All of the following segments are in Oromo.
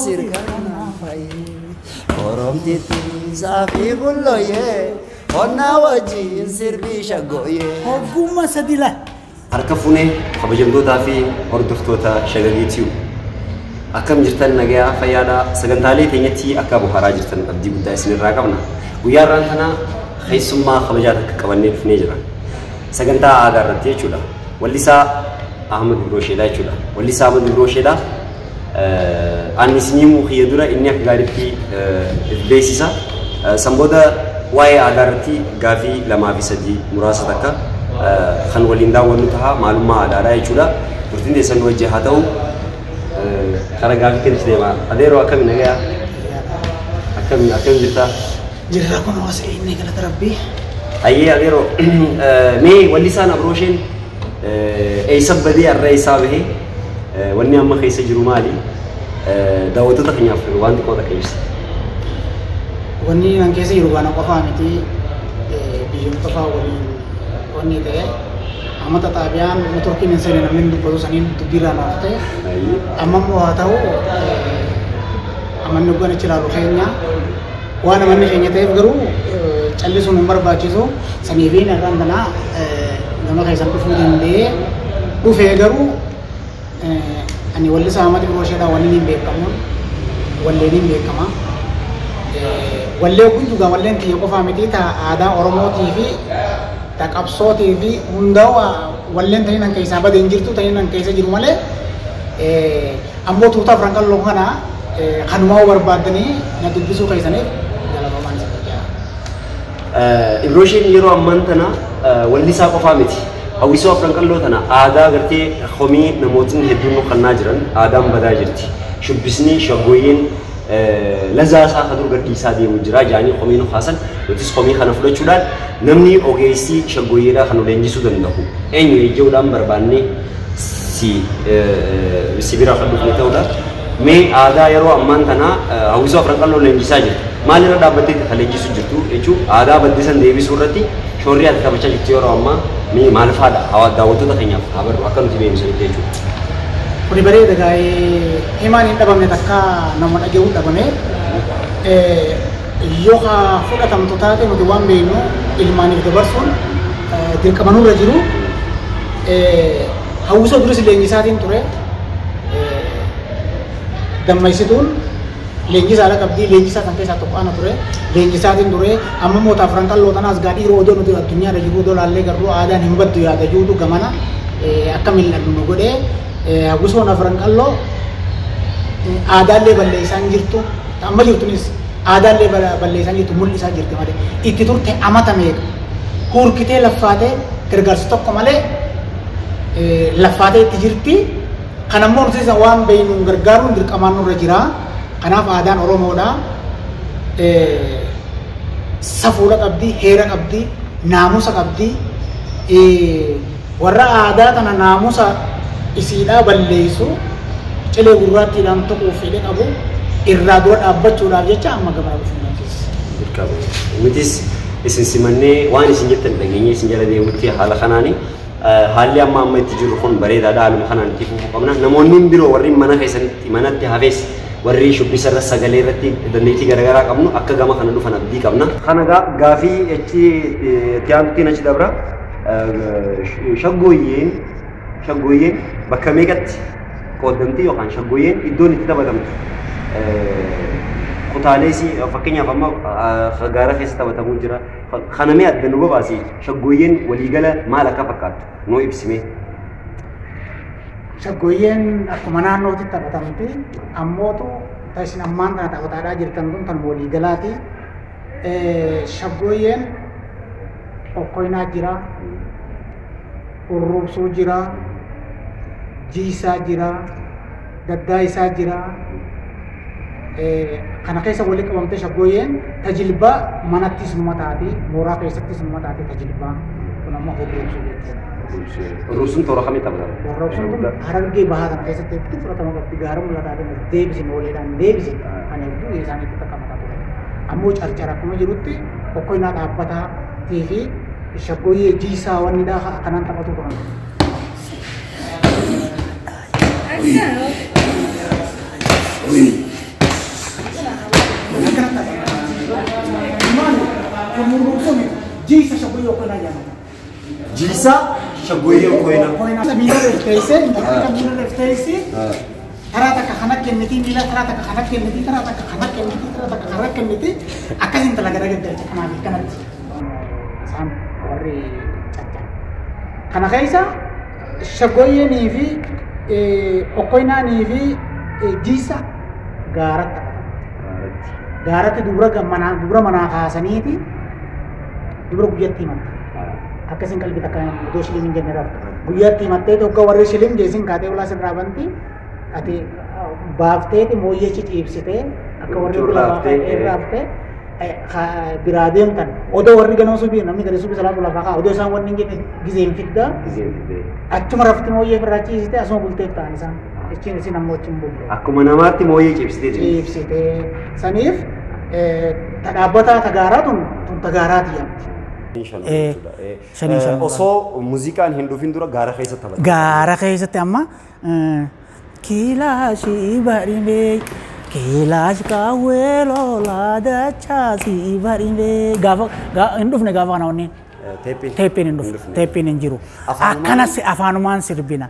sirkanaan fayyee Oromtitti saafii gulloyee onnaa wajjin sirbii shaggooyee. Hoggummaa sadi laal. Harka fuunee kabajamtootaa fi hordoftoota Shagarii Tube. Akkam jirtan nagayaa fayyaadhaa sagantaalee teenyatti akka bohaaraa jirtan abdii guddaa isinirraa qabna. Guyyaa har'aan tana keessummaa kabajaa takka qabannee dhufnee jira. Sagantaa aadaa irratti jechuudha. Wallisaa Ahmad Ibroosheedha jechuudha. Wallisaa Ahmad Ibroosheedha. Ani isinii himuu kiyya dura inni akka gaariitti beeksisa. San booda waa'ee aadaa irratti gaafii 2 fi 3 muraasa takka kan waliin daawwannu ta'a maalummaa aadaadhaa jechuudha. Turtiin teessan wajji haa ta'u karaa gaafii kennis deema. Adeeroo akkami nagayaa? Akkami akkami jirta? Jirra kun hawaasa inni galata rabbii. Ayyee adeeroo mee wallisaan Abroosheen eessa badee har'a eessaa bahee wanni amma keessa jiru maali? Daawwattoota keenyaaf waan xiqqoo takka ibsa. Wanni nan keessa jiru kana qofaa miti biyyoota qofaa waliin wanni ta'e amata xaabiyaan motorkiin hin seene namni dubbatu saniin dubbiirraa naaf ta'e amma immoo haa ta'u amanni hoggan achi ilaalu keenya waan amanni keenya ta'eef garuu callisuun hin barbaachisu saniifiin irraan kanaa gama keessan dhufuu danda'ee dhufee garuu ani wallisaa Ahmad Ibroosheedhaa wanni hin beekamuun walleen hin beekama. Wallee kun walleen kiyya qofaa miti ta aadaa Oromootii fi ta qabsootii fi hundaa walleen ta'in an keessaa badee hin jirtu ta'in an keessa jiru malee ammoo tuuta afran qalloo kana kanumaa barbaaddanii na dubbisuu keessaniif galatoomaan isin jechaa. Ibrooshen yeroo ammaan tana wallisaa qofaa miti. Hawwisoo afran qalloo tana aadaa gartee komii namootni hedduun nu kannaa jiran aadaan badaa jirti. Shubbisni shaggooyyeen lazaa isaa kan dur gadhiisaa deemu jira jaanii komii nu kaasan nutis komii kana fudhachuudhaan namni ogeessi shaggooyyeedhaa kan nu leenjisuu danda'u eenyu ejjeudhaan barbaannee si bira kan dhufne ta'uudha. Mee aadaa yeroo ammaan tana hawwisoo afran qalloo leenjisaa jirtu. Maalirra dhaabbattee kan leenjisuu jirtu jechuun aadaa baddisan deebisuu irratti shoorri ati taphachaa jirtu yeroo ammaa mee maal fa'aadha daawwattoota keenyaaf haa barru akka nuti beeknu jechuudha. Kuni bareeda gaa'ee himaan hin dhabamne takka nama dhaga'uu dhabame yoo haa fudhatamtu taate nuti waan beeknu ilmaaniif dabarsuun dirqama nurra jiru. Hawwisoo duris leenjisaatiin ture dammaysituun leenjisaadha qabdii leenjisaa kan keessaa tokko ana ture leenjisaatiin ture amma moota afran qalloo tanaas gaa dhiiroo odoo nuti addunyaarra jiru odoo laallee garuu aadaan hin baddu yaada jirutu gamana akka mil'annu nu godhee hawwisoon afran qalloo aadaallee balleessaan jirtu amma jirtunis aadaallee balleessaan jirtu mul'isaa jirti malee itti turte amata meeqa hurkitee laffaatee gargaarsa tokko malee laffaatee itti jirti. Kan ammoo nuti waan beeknuun gargaaruun dirqamaan nurra jira. Kanaaf aadaan Oromoodha. Safuudha qabdi, heera qabdi, naamusa qabdi. Warra aadaa kana naamusa isiidhaa balleessu cilee gurraattiidhaan tuquuf fedhe qabu irraa dura dhaabbachuudhaaf jecha amma gabaa dhufuudhaafis. Dirqama. Nutis isin simannee waan isin jettan dhageenyee isin jala deemutti haala kanaani haalli amma amma itti jiru kun bareedaadha haaluma kanaan itti fufuu qabna. Namoonni biroo warri mana keessanitti manatti hafes warri shubbisa irra sagalee irratti dandeettii garaagaraa qabnu akka gama kana dhufan abdii qabna. Kana gaafii achi itti aantutiin achi dabra. Shaggooyyeen bakka meeqatti qoodamti yookaan shaggooyyeen iddoon itti taphatamtu kutaalee fakkeenyaaf amma gaara keessa taphatamuu jira. Kana mee adda nu babaasi shaggooyyeen waliigala maal akka fakkaattu nuu ibsime. Shaggooyyeen akkuma naannootti taphatamti ammootu isin ammaan kana taphataadhaa jirtan kun kan waliigalaati. Shaggooyyeen okkoynaa jira, hurruubsuu jira, jiisaa jira, daddaayisaa jira. Kana keessa walitti qabamtee shaggooyyeen tajilbaa manattis numa taati, mooraa keessattis numa taati tajilbaa. Kun ammoo hurruubsuu jechuudha. Hurruubsuun toora kamii taphatama? Hurruubsuun kun Harargee bahaa kana keessatti hedduu fudhatama qabdi. Gaara mul'ataa deebisi nooleedhaan deebisi kan hedduu isaaniitti takka mataa ture. Ammoo carcara akkuma jirutti okkoynaa dhaabbataa fi shaggooyyee jiisaa wanni dhaa akkanaan taphatu turan. Akkana taphata. Maali? Kun murmursumi jiisa shaggooyyee okkoinaa jedhama. Jiisa shaggooyyee okkoinaa. Okkoinaa. Miila reefteessee intala miila reefteessee karaa takka kana kennitii miila karaa takka kana kennitii karaa takka kana kennitii karaa takka kana kennitii akkas intala gara gaggalcha kanaaf kanatti. Isaan warri caccan. Kana keessa shaggooyyeenii fi okkoinaanii fi jiisa gaaratti taphatan. Gaaratti dubra manaa kaasaniiti dubra guyyatti himatte. Akkasiin qalbii takka odoo shilim hin jenne raftu. Guyyaatti himattee tokko warri shilim geessin kaatee ulaa sirraa banti ati baafteeti mooyyeechi ciibsitee akka warri raaftee biraa deemtan odoo warri ganama subii namni gadi subii salaatu lafaa kaa odoo isaan wanni hin jenne gizeen fiddaa achuma rafti mooyyee irraa ciisitee asuma bulteef ta'an isaan ichiin isin ammoo achiin bulle. Akkuma namaatti mooyyee ciibsitee jirti. Ciibsitee saniif dhaabbata tagaaraa tun tagaaraati jedhamti. Osoo muuziqaan hin dhufin dura gaara keessatti taphata. Gaara keessatti amma kilaashii barimee kilaash kaawwee lolaa dachaasii barimee gaafa hin dhufne gaafa kana wanni teeppiin hin dhufne teeppiin hin jiru akkana afaanumaan sirbina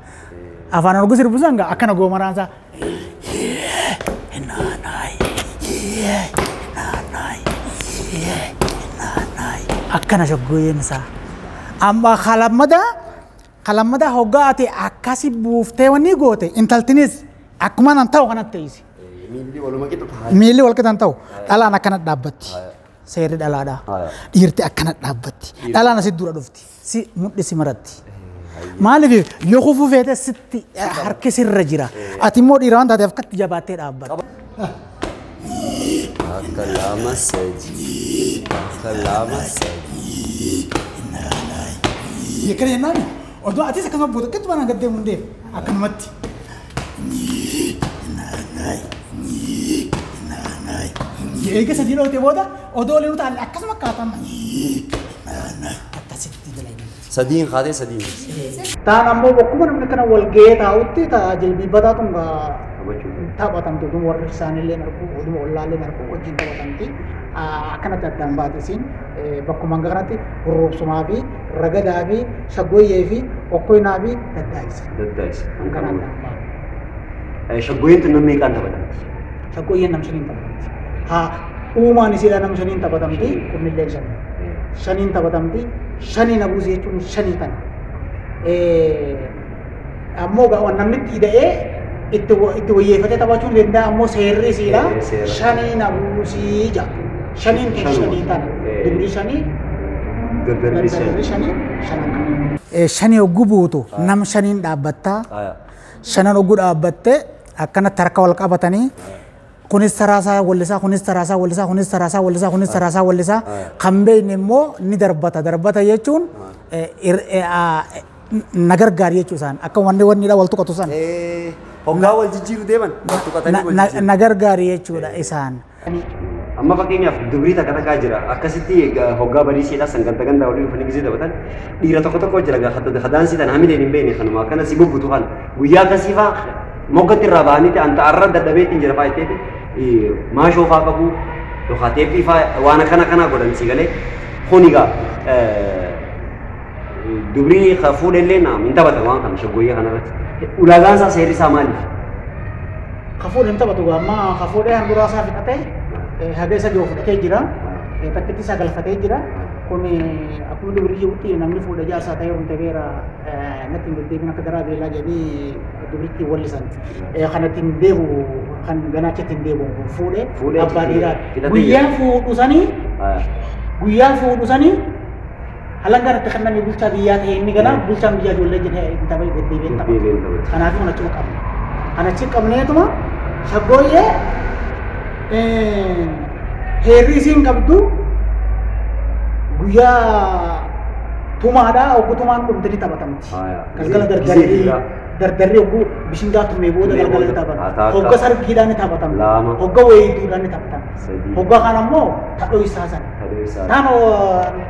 afaan orgu sirbu sanga akkana goomaraan isaa akkana shaggooyyeen isaa amma kalammada hoggaa ati akkasi buuftee wanni goote intaltinis akkuma nan ta'u kanatti teessi. Miilli wal qixa ta'u dhalaan akkana dhaabbatti. Seerri dhalaadha. Dhiirti akkana dhaabbatti. Dhalaan asitti dura dhufti. Si mudhisi maratti. Maaliif yoo kufuu feete sitti harki sirra jira. Ati immoo dhiira waan taateef akkatti jabaattee dhaabbatta. Akka lama sadi. Akka lama sadi. Akkana jennaan odoo atis akkasuma buutu akkatti waan gad deemu hundeef akkanumatti. Eega sadii dhootee booda odoo oliin utaalle akkasuma akkaatama. Akkasitti dalagna. Sadiin kaatee sadiin. Taan ammoo bakkuma namni kana wal ga'ee taa'utti jilbiibbataa tun taphatamtu oduma warri isaanillee argu oduma ollaallee argu wajjin taphatamti. Akkanatti addaan baate isiin bakkuma hanga kanatti hurruubsumaa fi ragadaa fi shaggooyyee fi okkoinaa fi daddaa'isa. Daddaa'isa. Akkana addaan baate. Shaggooyyeen tun namni meeqaan taphatamti? Shaggooyyeen nam shaniin taphatamti. Haa uumaan isiidha nam shaniin taphatamti kunnillee shanii. Shaniin taphatamti shanii nabuusi jechuun shanii kana. Ammoo namni itti ida'ee itti wayyeeffatee taphachuu ni danda'a ammoo seerri isiidha shanii nabuusii jedha. Shaniin tun shanii tana. Dubri shanii dardarri shanii shanan kana. Shanii hogguu buutu nam shaniin dhaabbattaa shanan hogguu dhaabbattee akkanatti harka wal qabatanii kunis taraasaa wallisaa kunis taraasaa wallisaa kunis taraasaa wallisaa kunis taraasaa wallisaa kan beekne immoo ni darbata darbata jechuun na gargaari jechuu isaan akka wanni wannidha wal tuqatu san. Hoggaa wal jijjiiru deeman wal tuqatanii wal jijjiiru. Na gargaari jechuudha isaan. Amma fakkeenyaaf dubrii takka takkaa jira akkasitti hoggaa bariisiidha sanganta gandaa waliin dhufanii gisee taphatan dhiira tokko tokko jira hadaansii tan hamileen hin beekne kanuma akkana si bubbutu kan guyyaa akkasii faa moggatti irraa bahanii ta'an ta'arra dadhabeetiin jira faa itteeti maashoo faa qabu yookaan teephii faa waan akkana kanaa godhan si galee kun egaa dubrii fuudhellee naam hin taphatan waan kana shaggooyyee kanarratti ulaagaan isaa seerri isaa maaliif? Kafuudhe hin taphatu amma kafuudhee handhuraa isaa fixatee haga isa jiru fudhatee jira takkitti isaa galfatee jira kun akkuma dubrii jirutti namni fuudha jaarsaa ta'ee humte beera natti hin deddeebiin akka garaa beelaa jedhanii dubritti wallisan kanatti hin deebu kan ganaachitti hin deebu fuudhee abbaa dhiiraa guyyaa fuudhu sanii halangaan itti kenname bulchaa biyyaa ta'e inni ganaa bulchaan biyyaa ijoollee jedhee hin tapha deddeebiin tapha kanaafuu kanachuma qabna kanachi qabneetuma shaggooyyee heerri isiin qabdu guyyaa tumaadha oggu tumaan dhumte ni taphatamti. Galgala dardarri oggu bishingaa tumee booda galgala ni taphatama. Hogga sargiidhaan ni taphatamti. Hogga weeyituudhaan ni taphatamti. Hogga kana ammoo tadhoo isaa sana. Taan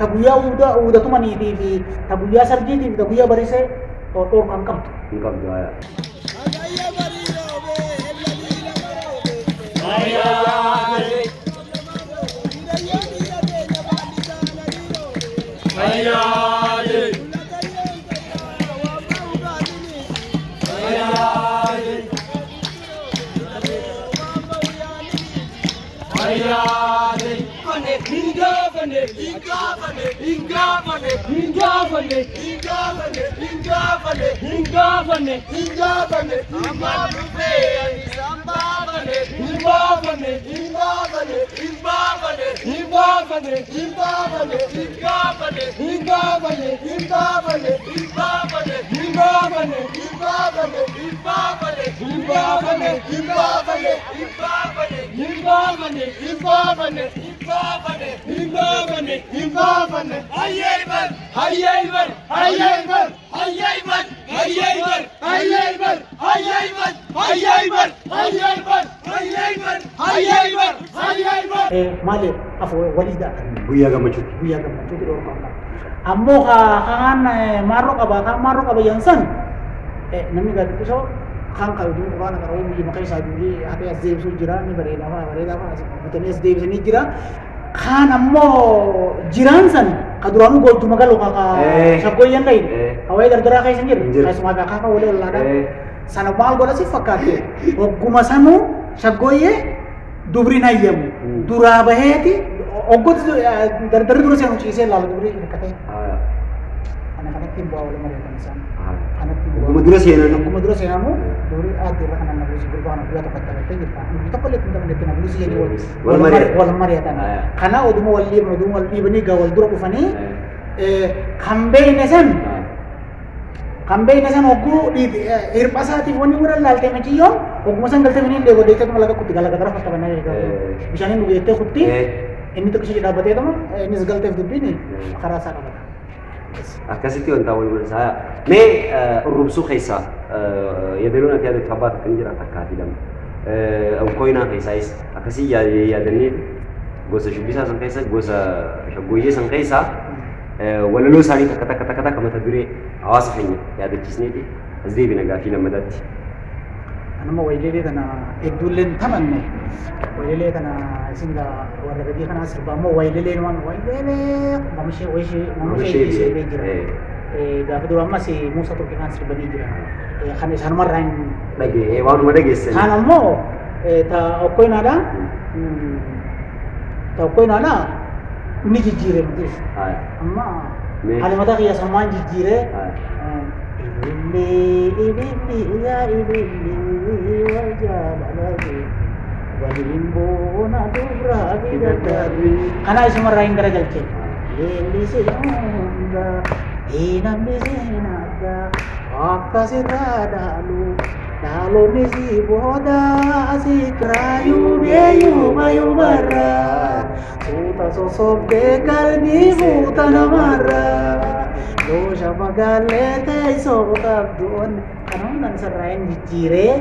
ta guyyaa uuda tumaniitii fi ta guyyaa sargiitii fi ta guyyaa barisee dhorka hin qabdu. Hin qabdu. Maali afoo waliidha. Guyyaa gammachuuti. Guyyaa gammachuuti dhorkamu. Ammoo kaan maarroo qaba kaan maarroo qaba yansan namni gaazexeessoo kaan qabu duuba quraana qara'uu biyya maqaa isaa durii hafee as deebisuu jira ni bareedaa fa'a bareedaa fa'a bitanii as deebisanii jira. Kaan ammoo jiraan san ka duraanuu goojjuma galu ka shaggooyyan dhayin hawaii dardaraa keessa hin jirre keessumaa fi akaaka walii ollaadha. Sana maal godha si fakkaate hogguma sanuu shaggooyyee dubri hayyamu duraa baheeti oggoti dardarri dura seenu ciisee laala dubri hirkatee. Ana kanatti hin bu'aa wal mari'atan isaan. Kanatti bu'aa. Ogguma dura seenanu. Ogguma dura seenanu dubri aadde irra kana nabuusi gurbaa kana guyyaa tokko taphattee jirta. Guyyaa tokko illee ittiin taphanne nabuusi jedhee wal mari'atan. Kana oduma wal dhiiban oduma wal dhiibanii gaa wal dura dhufanii kan beekne san kan beekne san hogguu hirpha isaatiif wanni godhan laaltee miciyyoon hogguma san galtee miniin deegoo deegtee laga kutti galaga gara fakkabannaa jechuudha. Bishaaniin dhugeettee kutti inni tokko ishee dhaabbatee tama innis galteef dubbiin karaa isaa qabata. Akkasitti wanta wal godhan. Mee urrubsuu keessaa yaadaloon ati yaadatu abbaa takka ni jira takkaa fi lama. Onkooyinaa keessaayis akkasii yaadannee gosa shubbisaa san keessa gosa shaggooyyee san keessaa walaloo isaanii takka takka takka takka mata duree hawaasa keenya yaadachiisneeti as deebina gaaffii lammataatti. Anuma wayleelee kana hedduulleen taphanne wayleelee kana isin warra gadii kanaa sirba ammoo wayleeleen waan wayleelee mamishee sirbee jira. Gaafa dura ammas Muusaa Turkii kan sirbanii jira. Kan isaanumarraa hin dhagee waanuma dhageessan. Kaan ammoo ta okkoinaadha. Ta okkoinaadha ni jijjiire mitiif. Amma ani mataa kiyya sammaan jijjiire. Ililli ililli yaa ililli wal jaalalati waliin boona duraa fi daddarri. Kana isumarraa hin garagalche. Leellisee hunda hinambiseen adda akkasirraa dhaalu dhaalonni si booda asii kiraayuu beeyuu bayubarraa suuta sosobdee qalbii fuuta namarraa. Doosha magaalee teessoo qabduun kan hundaan isarraa hin jijjiiree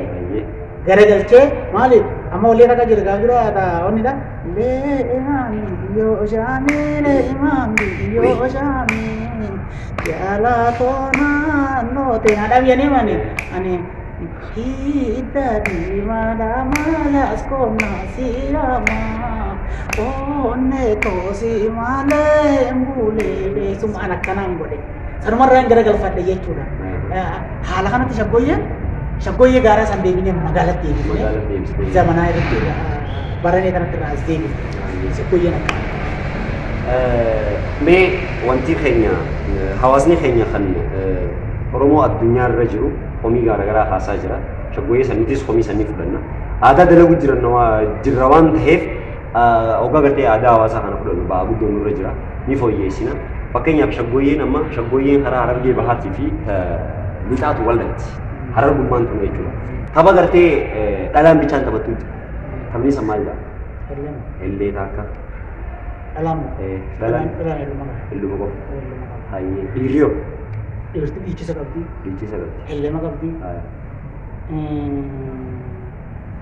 garagalchee maaliif amma walii ragaa jira gaafa dura onnidha. Lee imaami yoo shaamii lee imaami yoo shaamii jaalatoo naannoo ta'e dhaabiyanii mani ani hidda diimaadha maalaas konnaa siiramaa onne toosi malee mbuulee summaan akkanaan godhe. Sanumarraa hin garagalfadhe jechuudha. Haala kanatti shaggooyyee gaaraa san deebinee magaalatti deebifne zamanaa irratti baranee kanatti irraa as deebifne shaggooyyeen akkana. Mee wanti keenya hawaasni keenya kan Oromoo addunyaarra jiru komii garaagaraa haasaa jira. Shaggooyyee saniitis komii sanii fudhanna. Aadaa dalagu jirra waan ta'eef hoggaa gartee aadaa hawaasaa kana fudhannu ba'aa guddoon nurra jira. Ni fooyyeessina. Fakkeenyaaf shaggooyyeen amma shaggooyyeen karaa Harargee Bahaatii fi lixaatu wal dhabdi. Harargummaan tun jechuudha. Tapha gartee dhalaan bichaan taphattu jira. Taphni san maal jedhama? Ellee taakka. Dhalaan. Dhalaan. Elluma qofa. Hayyee. Dhiirri hoo? Dhiirti dhiichisa qabdi. Dhiichisa qabdi. Elleema qabdi.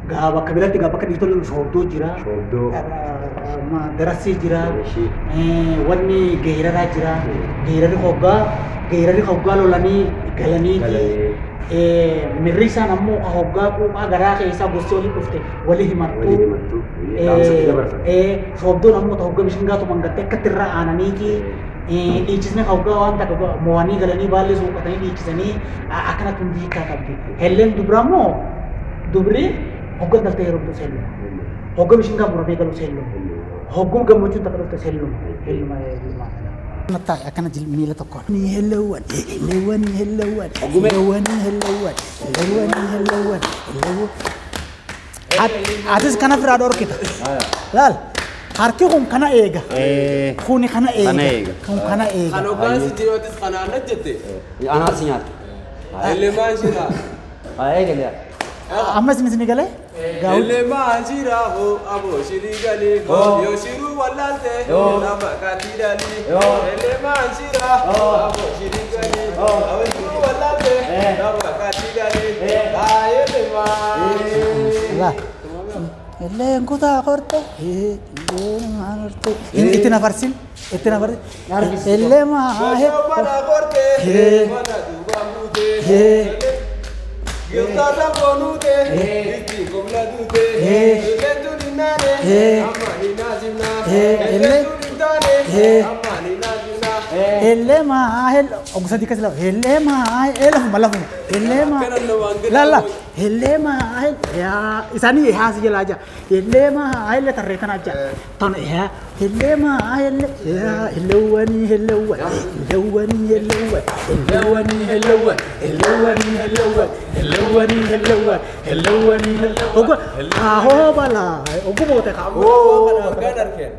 Gaa bakka biratti gaa bakka dhiirtonni shooddoo jira. Shooddoo. Darassii jira. Wanni geeraraa jira. Geerarri hoggaa lolanii galanii. Mirri isaan ammoo hoggaa quuqaa garaa keessaa gosti olii dhufte walii himattu. Shoobdoon ammoo hoggaa bishingaa tuman gartee akkatti irraa aananiiti. Dhiichisni hoggaa waan takka mo'anii galanii baallee suuqatanii dhiichisanii akkanatti hundi hiikaa qabdi. Helleen dubraa immoo dubri hoggaa galtee heerumtu seelluma. Hoggaa bishingaa muramee galu seelluma. Hoggum gammachuun takka dhufte seelluma. Helluma helluma. Akkana miila tokkoon. Helloowwan helloowwan helloowwan helloowwan helloowwan helloowwan helloowwan helloowwan. Atis kana firaa dhorkita. Laal harki kun kana eega. Kuni kana eega. Kun kana eega. Kan hoggaan si jiruutis kanaan hojjette. Anaas nyaata. Hellemaan shiraa. Eegale. Ammas isin galee? Hellemaan shiraa hoo aboo shirii galee yoo shiruu wallaalte nama kaatii dhalii. Hellemaan shiraa aboo shirii galee yoo shiruu wallaalte nama kaatii dhalii. Hellemaan. Helleen kutaa korte. Helleen maal horte. Itti nafarsin. Itti nafarsin. Hellemaa. Mana korte. Mana duubaan buute. Giltaata bonuute. Itti gomla duute. Helleen tun hin naane. Amma ni naasifna. Helleen tun hin taane. Amma ni naasifna. Hellemaa. Ogsa dikkas lafa. Hellemaa. Lafuma lafuma. Hellemaa. Lalla. Hellemaa. Yaa isaanii haasi jalaa jira. Hellemaa helle tarree kanaa jira. Tan yaa hellemaa helle yaa helloowwanii helloowwan helloowwanii helloowwan helloowwanii helloowwan helloowwanii helloowwan helloowwanii helloowwan helloowwanii helloowwan. Ahoo balaa ogummoota kaa'u. Kan argeen.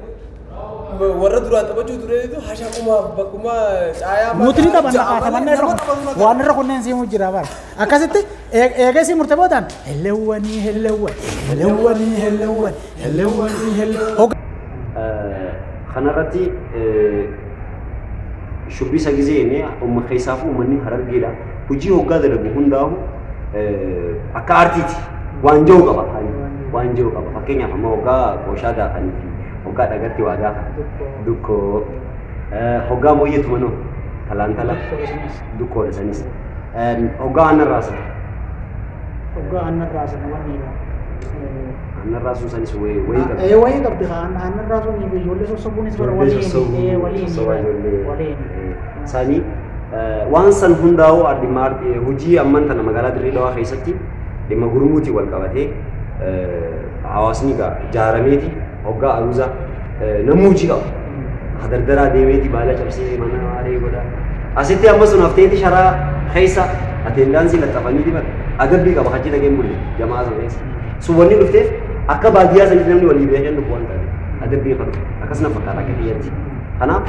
Warra duraan taphachuu tureetu hashaqumaaf bakkuma caayaa. Nuti ni taphanna taphanna irra waan irra kunneen siimuu jira bara. Akkasitti eega isii murte boodaan helloowwanii helloowwan helloowwanii helloowwan helloowwanii helloowwan. Kanarratti shubbisa gizee inni umma keessaaf uummanni harargeedha. Hojii hoggaa dalagu hundaa'u akka aartiiti waan jiru qaba. Waan jiru qaba. Fakkeenyaaf amma hoggaa qooshaa daakanii fi hoggaa dhagatti waa daaka. Dukkoo hoggaa mooyyeetu manoo talaantala dukkoodha sanis. Hoggaa aannan raasata. Hoggaa aannan raasata wanni Aannan raasuun sanis wayii qabdi. Wayii qabdi aannan raasuun ijoollee sossobuunis bara waliin waliin. Isaanii waan san hundaa'u dhimma hojii amman tana magaalaa Dirree Dhawaa keessatti dhimma gurmuutiin wal qabatee hawaasni jaarameeti hoggaa aruuza namni hojii qaba. Hadardaraa deemeeti baala cabsee mana waaree godha. Asitti amma sun hafteeti sharaa keessa atteendaansii laxxafanii diban adabbii qaba kachi dhageen bulle jamaa sana keessa. Sun wanni dhufteef akka baadiyyaa sanitti namni walii beekan dhufu waan ta'eef adabbii kan dhufu akkasuma fakkaata akka biyyatti. Kanaaf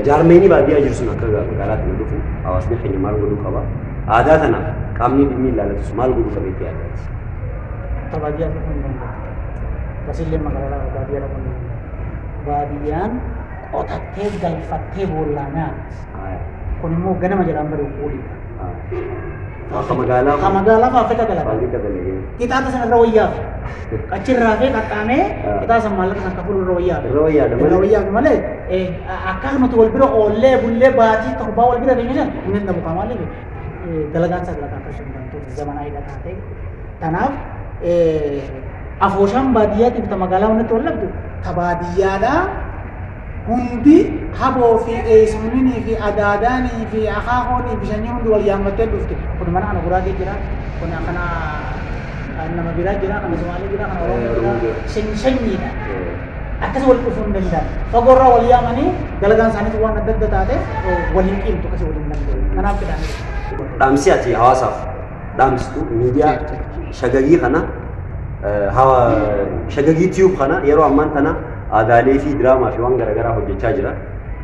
jaarmeenii baadiyyaa jiru sun akka magaalaatti nu dhufu hawaasni keenya maal godhuu qaba? Aadaa tanaaf qaamni dhimmi ilaallatu maal godhuu qaba itti yaadaati? Baadiyyaa dhufuu hin danda'u. Tasillee magaalaa baadiyyaa dhufuu hin danda'u. Baadiyyaan qotattee galfattee boollaa nyaatti. Kun immoo ganama jedhaan bari fuulidha. Akka magaalaa. Akka magaalaa faafeta galata. Faafeta galata. Qixaaxa sana irra wayyaaf. Achirraa fi qaxxaamee qixaaxa sana maallaqa sana kafaluu irra wayyaaf. Irra wayyaadha malee. Irra wayyaaf malee akka nuti wal bira oollee bullee baatii torbaa wal bira deemee jiran hin danda'amu qaamaa malee dalagaan isaa dalagaa akka sun zamanaa hidha taate. Kanaaf afooshaan baadiyyaatiif ta magaalaa walitti wal dhabdu ta baadiyyaadhaa hundi haboo fi eessumni fi adaadaanii fi akaakoonii fi sanyii hundi wal yaammattee dhufte. Kun mana kana guraagee jira, kun kana nama biraa jira, kana Somaalee jira, kana Oromoo jira, sanyiidha. Akkas wal dhufuu hin danda'an. Fagoorraa wal yaamanii dalagaan isaaniis waan adda adda taate waliin qiimtu akkasii waliin danda'u. Kanaaf jedhanii. Dhaamsi ati hawaasaaf dhaamsitu miidiyaa shagagii kana shagagii tiyuub kana yeroo ammaan tana aadaalee fi diraamaa fi waan garaagaraa hojjechaa jira.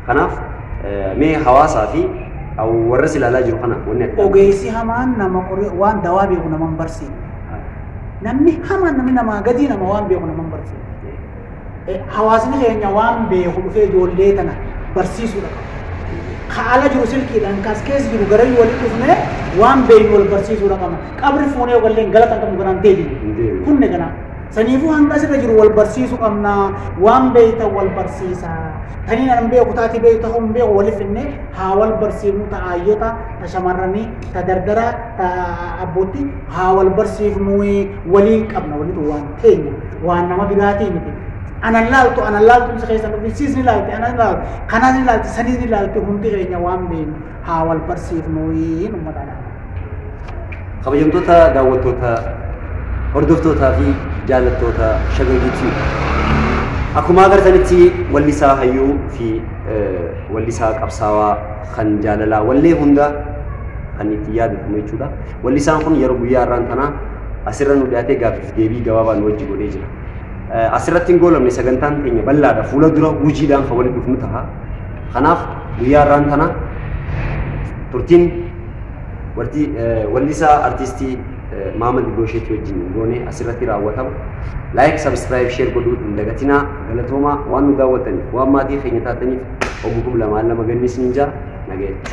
Kanaaf mee hawaasaa fi warra si ilaalaa jiru kana wanni adda. Ogeessi hamaan nama waan dawaa beeku nama hin barsiifne. Namni hamaan namni namaa gadii nama waan beeku nama hin barsiifne. Hawaasni keenya waan beeku dhufee ijoollee tana barsiisuudha qaba. Ka ala jiru silkiidhaan kas keessa jiru gara walitti dhufnee waan beeknu wal barsiisuudha qabna. Qabri fuunee walleen galata hin qabnu kanaan deebinu. Kunne kanaa. Saniifuu hanga asirra jiru wal barsiisuu qabna. Waan beektan wal barsiisa. Taniin an beeku taati beektu ta'uu hin beeku waliif finnee haa wal barsiifnu ta ayyota, ta shamarranii, ta dardaraa, ta abbootti haa wal barsiifnu waliin qabna walitu waan teenya waan nama biraatii miti. Anan laaltu anan laaltu si keessa dhufin siis ni laalti anan laaltu kanas ni laalti sanis ni laalti hundi keenya waan beeknu haa wal barsiifnu uummata dha. Kabajamtoota daawwattoota hordoftootaa fi jaallattoota Shaggagii Tube. Akkuma agartanitti wallisaa hayyuu fi wallisaa qabsaawaa kan jaalalaa wallee hunda kan itti yaadatamu jechuudha. Wallisaan kun yeroo guyyaa har'aan tanaa asirra nu dhiyaatee gaaffiif deebii gabaabaa nu wajji godhee jira. Asirratti hin goolamne, sagantaan keenya bal'aadha. Fuula dura hojiidhaan kan walitti dhufnu ta'a. Kanaaf guyyaa har'aan tana turtiin wallisaa artiistii Maamad Goosheetii wajjin goone asirratti raawwatama. Like, subscribe, share godhuu hin dagatinaa. Galatoomaa waan nu daawwattaniif, waan maatii keenya taataniif obbo 2002 ganni isiniin jaa nagayetti.